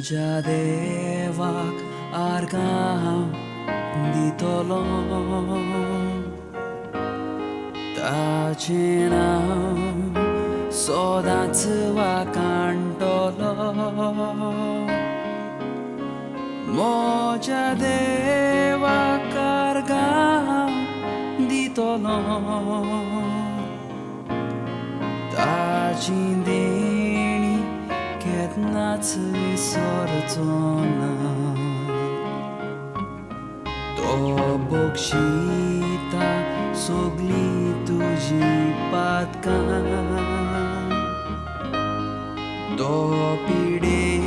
म्हज्या देवाक आर्गां हांव दितलो, ताचें नांव सदांच वाखाणटलो. म्हज्या देवाक आर्गां हांव दितलो, ताची देणी केन्नाच विसरचो ना. तो बक्षिता सगळीं तुजी पातकां, तो पिडेस्त